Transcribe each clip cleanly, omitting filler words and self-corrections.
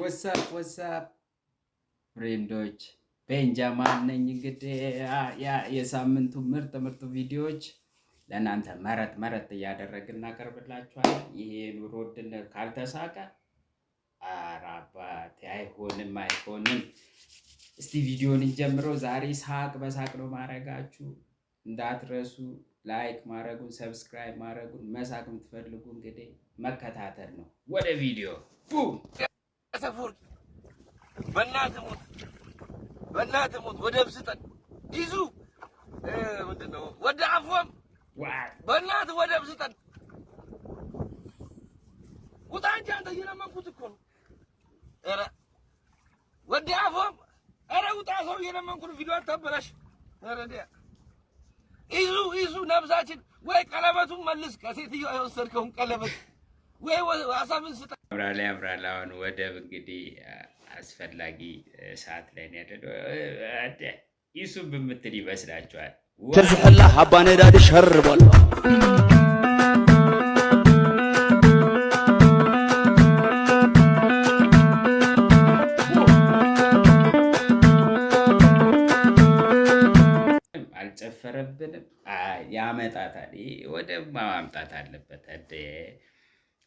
What's up, what's up friend ኦች፣ ቤንጃማን ነኝ። እንግዲህ የሳምንቱ ምርጥ ምርጥ ቪዲዮዎች ለእናንተ መረጥ መረጥ እያደረግን እናቀርብላችኋለን። ይሄ ኑሮ ውድነት ካልተሳቀ ኧረ አባቴ አይሆንም፣ አይሆንም። እስቲ ቪዲዮን እንጀምረው። ዛሬ ሳቅ በሳቅ ነው ማድረጋችሁ፣ እንዳትረሱ like ማድረጉን፣ subscribe ማድረጉን። መሳቅ የምትፈልጉ እንግዲህ መከታተል ነው። ወደ ቪዲዮ። በእናትህ ሙት፣ በእናትህ ሙት፣ ወደብ ስጠን። ይዙ ምንድን ነው ወደ አፎም፣ በእናትህ ወደብ ስጠን። ውጣ እንጂ አንተ፣ እየለመንኩት እኮ ነው። ኧረ ወደ አፎም፣ ኧረ ውጣ፣ ሰው እየለመንኩ ነው። ቪዲዮ አታበላሽ። ኧረ ይዙ ይዙ ነብሳችን ወይ ቀለበቱን መልስ፣ ከሴትዮዋ የወሰድከውን ቀለበት ወይ አሳብን ስጠን። ያምራል፣ ያምራል። አሁን ወደብ እንግዲህ አስፈላጊ ሰዓት ላይ ነው ያለነው። ይሱ በምትል ይመስላችኋል? ተዝሕላ ሃባ ነዳዲ ሸርበሎ። አልጨፈረብንም። ያመጣታል። ወደብ ማምጣት አለበት።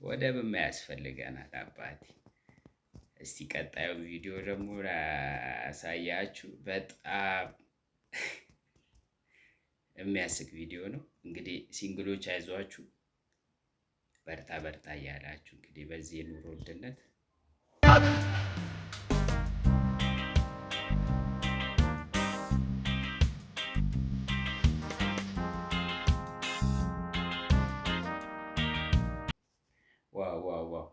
ወደብማ ያስፈልገናል አባቴ። እስቲ ቀጣዩ ቪዲዮ ደግሞ ላሳያችሁ። በጣም የሚያስቅ ቪዲዮ ነው። እንግዲህ single ኦች አይዟችሁ፣ በርታ በርታ እያላችሁ እንግዲህ በዚህ የኑሮ ውድነት። Wow, wow, wow!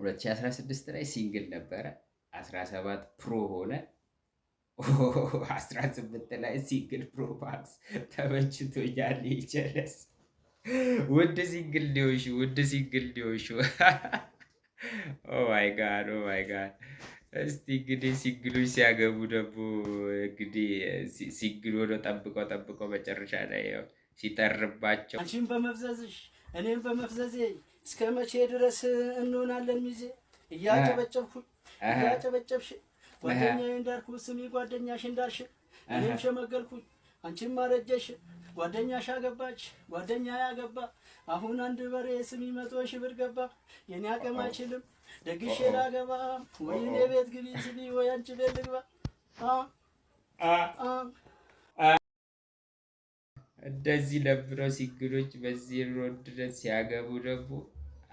2016 ላይ single ነበረ። 17 Pro ሆነ። 18 ላይ single Pro Max። ተመችቶኛል። ይቸለስ ውድ single ሊሆንሽ፣ ውድ single ሊሆንሽ። Oh my God, oh my God። እስቲ እንግዲህ single ኦች ሲያገቡ ደግሞ እንግዲህ single ሆኖ ጠብቀው ጠብቀው መጨረሻ ላይ ሲጠርባቸው። አንቺን በመፍዘዝሽ እኔም በመፍዘዜ እስከ መቼ ድረስ እንሆናለን ሚዜ? እያጨበጨብኩ እያጨበጨብሽ፣ ጓደኛዬ እንዳልኩ ስሚ ጓደኛሽ እንዳልሽ፣ እኔም ሸመገልኩኝ አንቺም አረጀሽ፣ ጓደኛሽ አገባች ጓደኛ ያገባ፣ አሁን አንድ በሬ ስሚ 100,000 ብር ገባ። የኔ አቅም አይችልም ደግሼ ላገባ፣ ወይ እኔ ቤት ግቢ ስሚ ወይ አንቺ ቤት ልግባ። እንደዚህ ለብረው single ኦች በዚህ road ድረስ ሲያገቡ ደግሞ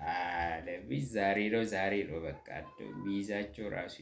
አለሚ ዛሬ ነው፣ ዛሬ ነው በቃ እንደው የሚይዛቸው ራሱ።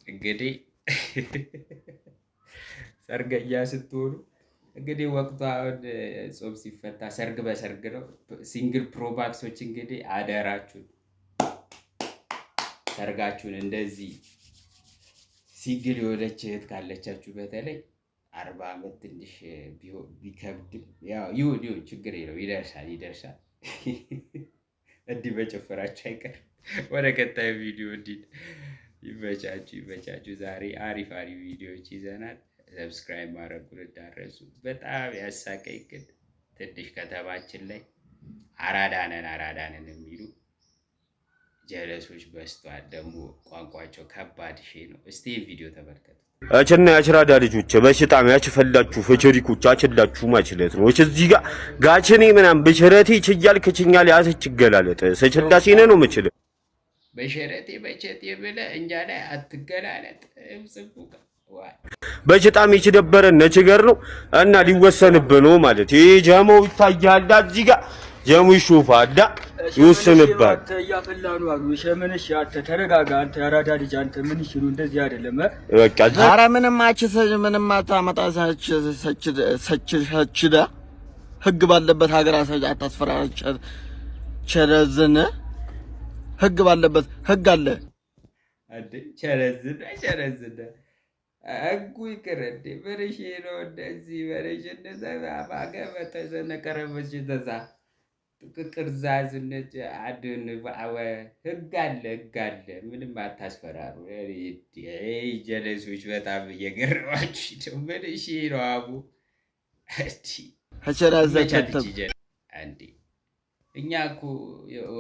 እንግዲህ ሰርገኛ ስትሆኑ እንግዲህ ወቅቱ አሁን ጾም ሲፈታ ሰርግ በሰርግ ነው። Single Pro Max ኦች እንግዲህ አደራችሁን ሰርጋችሁን እንደዚህ single የሆነች እህት ካለቻችሁ በተለይ 40 ዓመት ትንሽ ቢከብድም ይሁን ይሁን ችግር የለው፣ ይደርሳል፣ ይደርሳል። እንዲህ በጨፈራችሁ አይቀር። ወደ ቀጣዩ ቪዲዮ እንዲህ። ይመቻችሁ፣ ይመቻችሁ። ዛሬ አሪፍ አሪፍ ቪዲዮዎች ይዘናል። Subscribe ማድረጉን እንዳትረሱ። በጣም ያሳቀኝ ግን ትንሽ ከተማችን ላይ አራዳ ነን አራዳ ነን የሚሉ ጀለሶች በዝተዋል። ደግሞ ቋንቋቸው ከባድ ሼ ነው። እስቲ ቪዲዮ ተመልከቱ። እችና ያችራዳ ልጆች በሽጣም ያችፈላችሁ ፈቸሪኮች አችላችሁ ማችለት ነው። እዚህ ጋር ጋችኔ ምናምን በቸረቴ ችያል ከችኛል ያሰች ገላለጥ ሰችላሴ ነው ምችል። በሸረቴ በቸቴ ብለህ እኛ ላይ አትገላለጥ። ጽቡቅ። በሽጣም የችደበረ ነችገር ነው እና ሊወሰንብህ ነው ማለት ይሄ ጀማው ይታያል። እዚህ ጋር የሙሹፋ አዳ ይወስንባል። እያፈላ ነው አሉ። ሸምንሽ አንተ ተረጋጋ። አንተ ያራዳ ልጅ አንተ ምን ይሽሉ እንደዚህ አይደለም። በቃ ኧረ ምንም አች ምንም አታመጣ። ሰች ሰችዳ ህግ ባለበት ሀገር አታስፈራራ። ቸረዝን ህግ ባለበት ህግ አለ። ቸረዝን ቸረዝን ህጉ ይቅር እንዴ በረሽ ነው እንደዚህ በረሽ እንደዛ ባገበተዘነቀረበች ተዛ ቅርዛዝነት አድን ህግ አለ፣ ህግ አለ። ምንም አታስፈራሩ። ጀለሶች በጣም እየገረማችሁ ነው። ምን እሺ ነው አቡ እንዴ? እኛ እኮ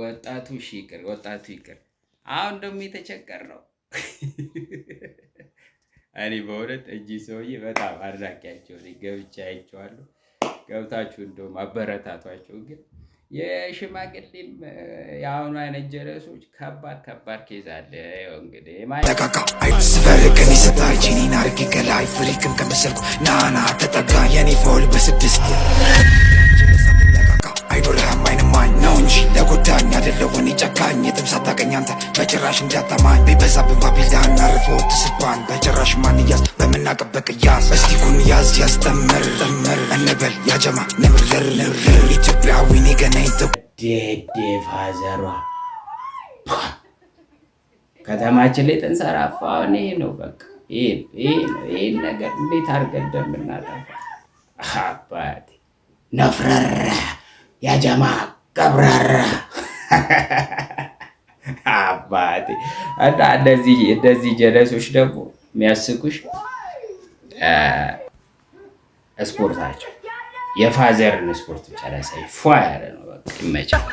ወጣቱ እሺ ይቅር፣ ወጣቱ ይቅር። አሁን ደግሞ የተቸገር ነው። እኔ በእውነት እጅ ሰውዬ በጣም አድናቂያቸው ገብቼ አይቼዋለሁ። ገብታችሁ እንደውም አበረታቷቸው ግን የሽማግሌም የአሁኑ አይነት ጀለሶች ከባድ ከባድ case አለ። እንግዲህ ስፈርቅን ስታይ ጂኒን አርጊ ገላይ ፍሪክን ከመሰልኩ ናና ተጠጋ የኔ ፎል በስድስት አይኖርህም አይንማኝ ነው እንጂ ለጎዳኝ አይደለሁ እኔ ጨካኝ የትም ሳታገኝ አንተ በጭራሽ እንዳታማኝ ቢበዛብን ባቢላን አርፎ ትስባን በጭራሽ ማንያዝ በምናቀበቅ ያዝ እስቲ ኩን ያዝ ያዝ ጠምር ጠምር እንበል ያጀማ ንብርር ንብርር ኢትዮጵያዊ እኔ ገና ዴዴ ፋዘሯ ከተማችን ላይ ተንሰራፋ። ይሄ ነው በቃ ይሄን ነገር እንዴት አድርገን እንደምናጠፋ አባቴ ነፍረራ ያጀማ ቀብራራ አባቴ እና እንደዚህ ጀለሶች ደግሞ የሚያስቁሽ ስፖርታቸው የፋዘርን ስፖርት ብቻ ላሳይ ፏ ያለ ነው። በቃ ይመቻል።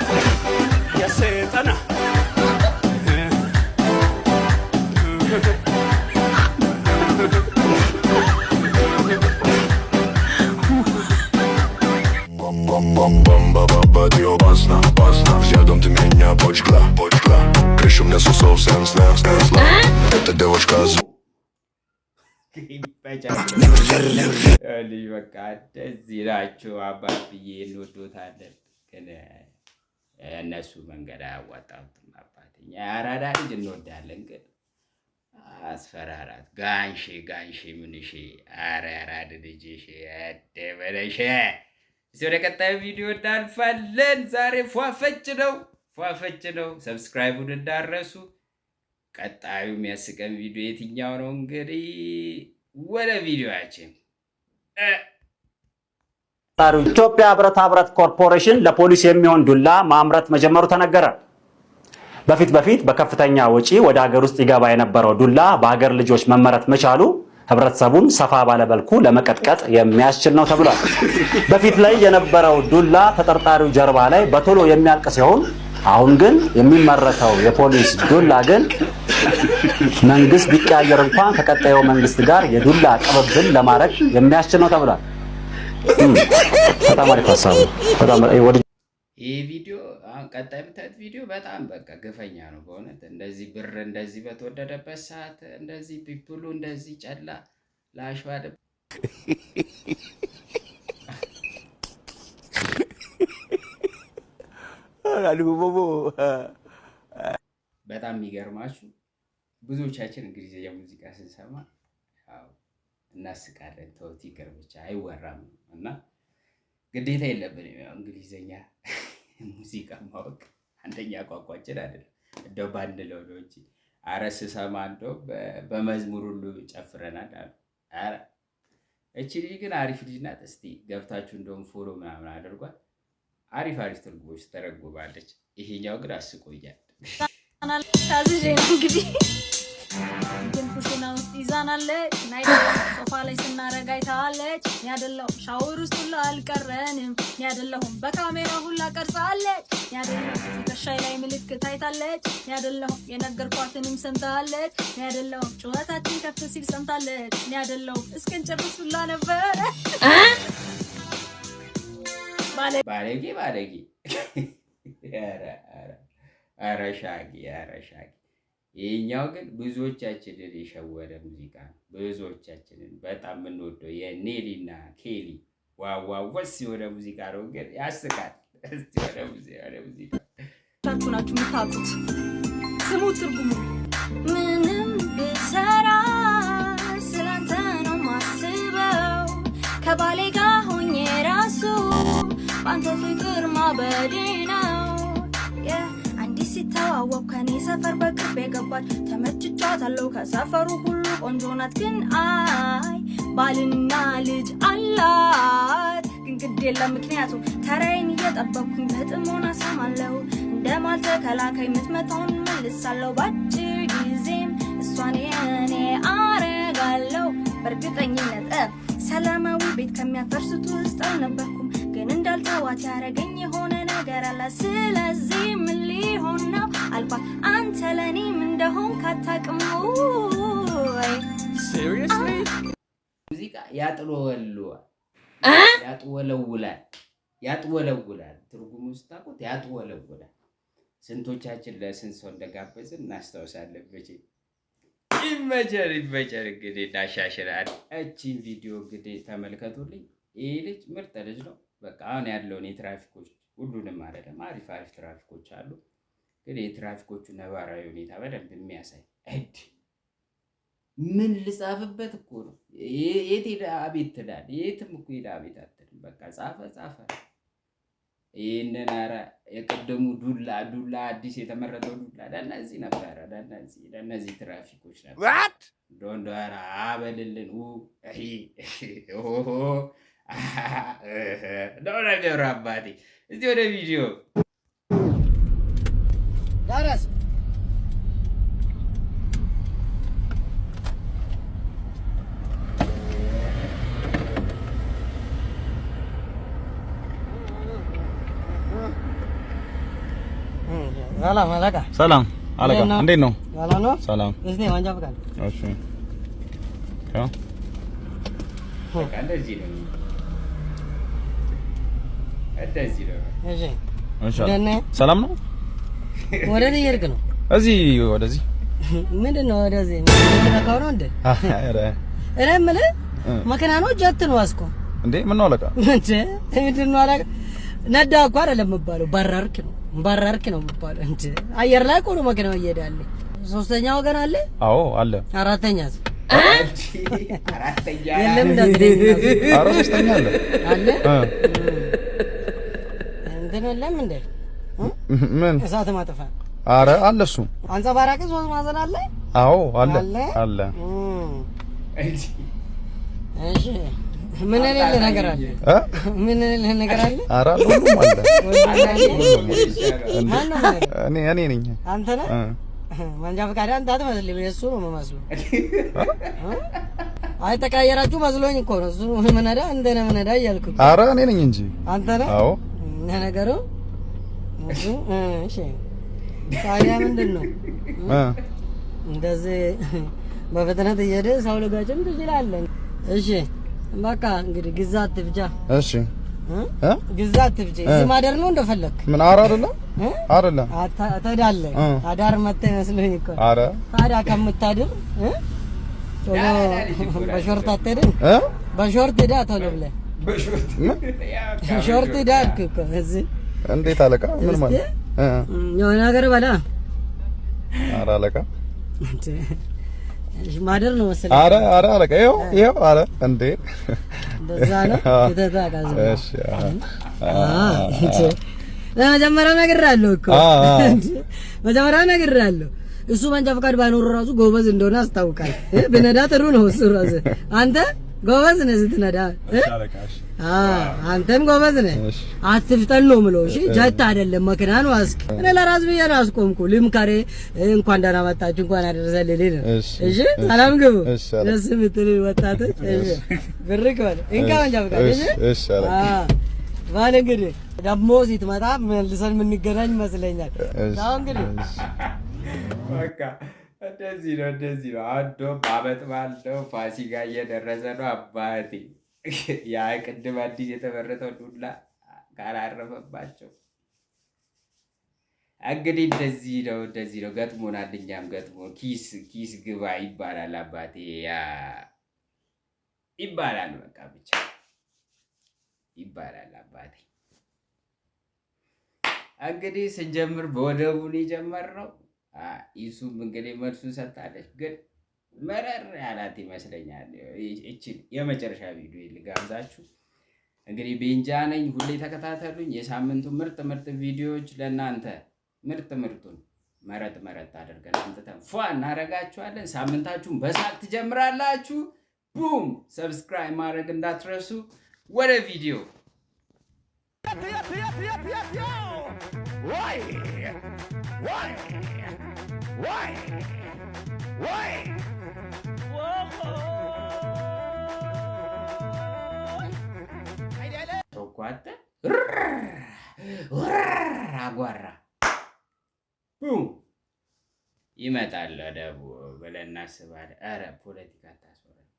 Бомба, ты опасна, опасна. Взглядом ты меня поджгла, поджгла. Крышу мне с усов сенсла, снесла. Эта девушка ልጅ በቃ እንደዚህ ናቸው። አባብዬ እንወዶታለን፣ ግን እነሱ መንገድ አያዋጣም። አባቴ እኛ የአራዳ ልጅ እንወዳለን፣ ግን አስፈራራት ጋንሼ ጋንሼ ምንሼ አረ አራዳ ልጅ በለሼ። እስኪ ወደ ቀጣዩ ቪዲዮ እናልፋለን። ዛሬ ፏፈጭ ነው ፏፈጭ ነው። Subscribe ኡን እንዳረሱ። ቀጣዩ የሚያስቀን ቪዲዮ የትኛው ነው? እንግዲህ ወደ ቪዲዮአችን። ኢትዮጵያ ብረታ ብረት ኮርፖሬሽን ለፖሊስ የሚሆን ዱላ ማምረት መጀመሩ ተነገረ። በፊት በፊት በከፍተኛ ወጪ ወደ ሀገር ውስጥ ይገባ የነበረው ዱላ በሀገር ልጆች መመረት መቻሉ ህብረተሰቡን ሰፋ ባለ መልኩ ለመቀጥቀጥ የሚያስችል ነው ተብሏል። በፊት ላይ የነበረው ዱላ ተጠርጣሪው ጀርባ ላይ በቶሎ የሚያልቅ ሲሆን አሁን ግን የሚመረተው የፖሊስ ዱላ ግን መንግስት ቢቀያየር እንኳን ከቀጣዩ መንግስት ጋር የዱላ ቅብብል ለማድረግ የሚያስችል ነው ተብሏል። በጣም አሪፍ ሀሳብ ነው። በጣም ይህ ቪዲዮ አሁን ቀጣይ የምታዩት ቪዲዮ በጣም በቃ ግፈኛ ነው በእውነት። እንደዚህ ብር እንደዚህ በተወደደበት ሰዓት እንደዚህ people ኡ እንደዚህ ጨላ ላሽዋደ በጣም የሚገርማችሁ ብዙዎቻችን እንግሊዝኛ ሙዚቃ ስንሰማ ያው እናስቃለን። ተውት ይቅር ብቻ አይወራም እና ግዴታ የለብንም ያው እንግሊዝኛ ሙዚቃ ማወቅ አንደኛ ቋንቋችን አይደለም። እንደው ባንለው ነው እንጂ አረ ስሰማ እንደው በመዝሙር ሁሉ ጨፍረናል አሉ። አረ እቺ ልጅ ግን አሪፍ ልጅ ናት። እስቲ ገብታችሁ እንደውም follow ምናምን አድርጓል። አሪፍ አሪፍ ትርጉሞች ተረጉማለች። ይሄኛው ግን አስቆያል። ታዝዤ ነው እንግዲህ ግን ኩሽና ውስጥ ይዛናለች። ናይ ሶፋ ላይ ስናረግ አይታለች። ያደለው ሻወር ውስጥ ሁላ አልቀረንም። ያደለሁም በካሜራ ሁላ ቀርጻለች። ያደለው ትከሻይ ላይ ምልክት አይታለች። ያደለሁም የነገርኳትንም ሰምታለች። ያደለሁም ጩኸታችን ከፍ ሲል ሰምታለች። ያደለሁም እስክንጨርስ ሁላ ነበረ። ባለጌ ባለጌ። ኧረ ሻጊ ኧረ ሻጊ። ይህኛው ግን ብዙዎቻችንን የሸወደ ሙዚቃ ነው። ብዙዎቻችንን በጣም የምንወደው የኔሊ እና ኬሊ ዋዋ ወስ የሆነ ሙዚቃ ነው፣ ግን ያስቃል። እስቲ ወደ ሙዚቃ፣ ወደ ሙዚቃ። ቻችሁ ናችሁ የምታውቁት። ስሙ ትርጉሙ። ምንም ብሰራ ስላንተ ነው ማስበው፣ ከባሌ ጋር ሆኜ ራሱ በአንተ ፍቅር ማበዴ ነው። አንዲት ሲተዋወቅ ከኔ ሰፈር በቅርብ የገባች ተመችቻታለሁ። ከሰፈሩ ሁሉ ቆንጆ ናት፣ ግን አይ ባልና ልጅ አላት። ግን ግድ የለም፣ ምክንያቱም ተራዬን እየጠበቅኩኝ በጥሞና ሰማለሁ። እንደማልተከላካይ የምትመታውን መልሳለሁ። ባጭር ጊዜም እሷን የኔ አረጋለሁ በእርግጠኝነት። ሰላማዊ ቤት ከሚያፈርሱት ውስጥ አልነበርኩም፣ ግን እንዳልተዋት ያረገኝ የሆነ ነገር አለ። ስለዚህ ምን ሊሆን ነው አልኳት። አንተ ለእኔ ምን እንደሆንክ አታውቅም ወይ? ሙዚቃ ያጥወለውላል፣ ያጥወለውላል፣ ያጥወለውላል። ትርጉሙ ስታውቁት ያጥወለውላል። ስንቶቻችን ለስንት ሰው እንደጋበዝን እናስታውሳለን። መቼ ይመቸን ይመቸን። እንግዲህ እናሻሽላል። እቺን ቪዲዮ እንግዲህ ተመልከቱልኝ። ይህ ልጅ ምርጥ ልጅ ነው። በቃ አሁን ያለውን የትራፊኮች፣ ሁሉንም አይደለም፣ አሪፍ አሪፍ ትራፊኮች አሉ። ግን የትራፊኮቹ ነባራዊ ሁኔታ በደንብ የሚያሳይ እድ ምን ልጻፍበት እኮ ነው። የት ሄደህ አቤት ትላለህ? የትም እኮ ሄደህ አቤት አትልም። በቃ ጻፈ ጻፈ። ይህንን ኧረ የቅድሙ ዱላ ዱላ አዲስ የተመረጠው ዱላ ለእነዚህ ነበረ፣ ለእነዚህ ትራፊኮች ነበር። እንደው እንደው ኧረ አበልልን ኦሆ ነው ነገሩ። አባቴ እስቲ ወደ ቪዲዮ። ዳረስ። ሰላም አለቃ። ሰላም አለቃ፣ እንዴት ነው? ሰላም ነው። ሰላም። እስቲ መንጃ ፈቃድ። እሺ፣ ያው። በቃ እንደዚህ ነው፣ እንደዚህ ነው። እሺ። እሺ። እንዴት ነህ? ሰላም ነው። ወዴት እየሄድክ ነው? እዚህ ወደዚህ። ምንድን ነው ወደዚህ? ልትነካው ነው እንዴ? ኧረ። እኔ የምልህ መኪና ነው ጀት ነው አስኮ? እንዴ፣ ምን ነው አለቃ? እንዴ፣ ምንድን ነው አለቃ? ነዳ እኮ አይደለም የሚባለው፣ በረርክ ነው፣ በረርክ ነው የሚባለው። እንዴ፣ አየር ላይ እኮ ነው መኪናው እየሄደ ያለ። ሶስተኛ ወገን አለ? አዎ አለ። አራተኛስ? አራተኛ የለም እንዳትለኝ። ኧረ ሶስተኛ አለ። አለ? እ። እንትን የለም እንዴ? ምን? እሳት ማጥፋ። ኧረ አለ እሱ። አንጸባራቂ ሶስት ማዕዘን አለ? አዎ አለ። አለ? አለ። እሺ፣ ምን የሌለ ነገር አለ? እ? ምን የሌለ ነገር አለ? ኧረ አለ፣ ሁሉም አለ። ማን ነው የሚነዳው? እኔ ነኝ። አንተ ነህ? እ። መንጃ ፈቃድ አንተ አትመስልም፣ የእሱ ነው የምመስለው። አይ ተቀያየራችሁ መስሎኝ እኮ ነው። እሱ ምነዳ አንተ ነህ ምነዳ እያልኩ እኮ። ኧረ እኔ ነኝ እንጂ። አንተ ነህ? አዎ። ነገሩ እሱ እሺ። ታዲያ ምንድን ነው እ። እንደዚህ በፍጥነት እየሄደ ሰው ልጋጭም ትችላለህ። እሺ በቃ እንግዲህ ግዛ አትፍጃ። እሺ። እ? እ? ግዛ አትፍጂ። እዚህ ማደር ነው እንደፈለክ። ምን፣ ኧረ አይደለም። እ? አይደለም። ትሄዳለህ። እ። አዳር መተህ መስሎኝ እኮ። ኧረ። ታዲያ ከምታድር እ? ቶሎ በ short አትሄድም? እ? በ short ሂዳ ቶሎ ብለህ short ሂዳ አልኩህ እኮ እዚህ። እንዴት አለቃ? ምን ማለት እ? የሆነ ነገር በላ። ኧረ አለቃ። እሺ፣ ማደር ነው መሰለኝ። ኧረ ኧረ አለቃ፣ ይኸው ይኸው፣ ኧረ እንዴ። እንደዛ ነው። የተታቃዘ እሺ። መጀመሪያ ነግሬሃለሁ እኮ። መጀመሪያ ነግሬሃለሁ። እሱ መንጃ ፈቃድ ባይኖሩ ራሱ ጎበዝ እንደሆነ አስታውቃል። ብነዳ ጥሩ ነው እሱ ራሱ። አንተ ጎበዝ ነህ ስትነዳ። አንተም ጎበዝ ነህ። አትፍጠን ነው የምለው። እሺ ጀት አይደለም መኪና ነው። አስክ እኔ ለራስ ብዬ ነው አስቆምኩ። ልምከሬ፣ እንኳን ደህና መጣችሁ፣ እንኳን አደረሰን ልልህ ነው። እሺ ሰላም ግቡ። ደስ የምትል ወጣቶች። እሺ ብርክ በል፣ እንካ መንጃ ፈቃድ። እሺ ባል እንግዲህ ደግሞ ስትመጣ መልሰን የምንገናኝ ይመስለኛል። አሁን እንግዲህ በቃ እንደዚህ ነው፣ እንደዚህ ነው። አሁን እንደውም አመት በዓል ነው፣ ፋሲካ እየደረሰ ነው። አባቴ ያ ቅድም አዲስ የተመረተው ዱላ ካላረፈባቸው እንግዲህ እንደዚህ ነው፣ እንደዚህ ነው። ገጥሞናል፣ እኛም ገጥሞ ኪስ ኪስ ግባ ይባላል። አባቴ ያ ይባላል፣ በቃ ብቻ ይባላል አባቴ። እንግዲህ ስንጀምር በወደቡን የጀመርነው ይሱም እንግዲህ መልሱን ሰጥታለች፣ ግን መረር ያላት ይመስለኛል። እችን የመጨረሻ ቪዲዮ ልጋብዛችሁ። እንግዲህ ቤንጃ ነኝ። ሁሌ ተከታተሉኝ። የሳምንቱ ምርጥ ምርጥ ቪዲዮዎች ለእናንተ ምርጥ ምርጡን መረጥ መረጥ አድርገን አምጥተን ፏ እናደርጋችኋለን። ሳምንታችሁን በሳቅ ትጀምራላችሁ። Boom! Subscribe ማድረግ እንዳትረሱ። ወደ ቪዲዮ። Why? Why? Why? Why? ተኳተ አጓራ boom ይመጣል ወደቡ ብለን እናስባለን። ኧረ ፖለቲካ አታስወራኝ።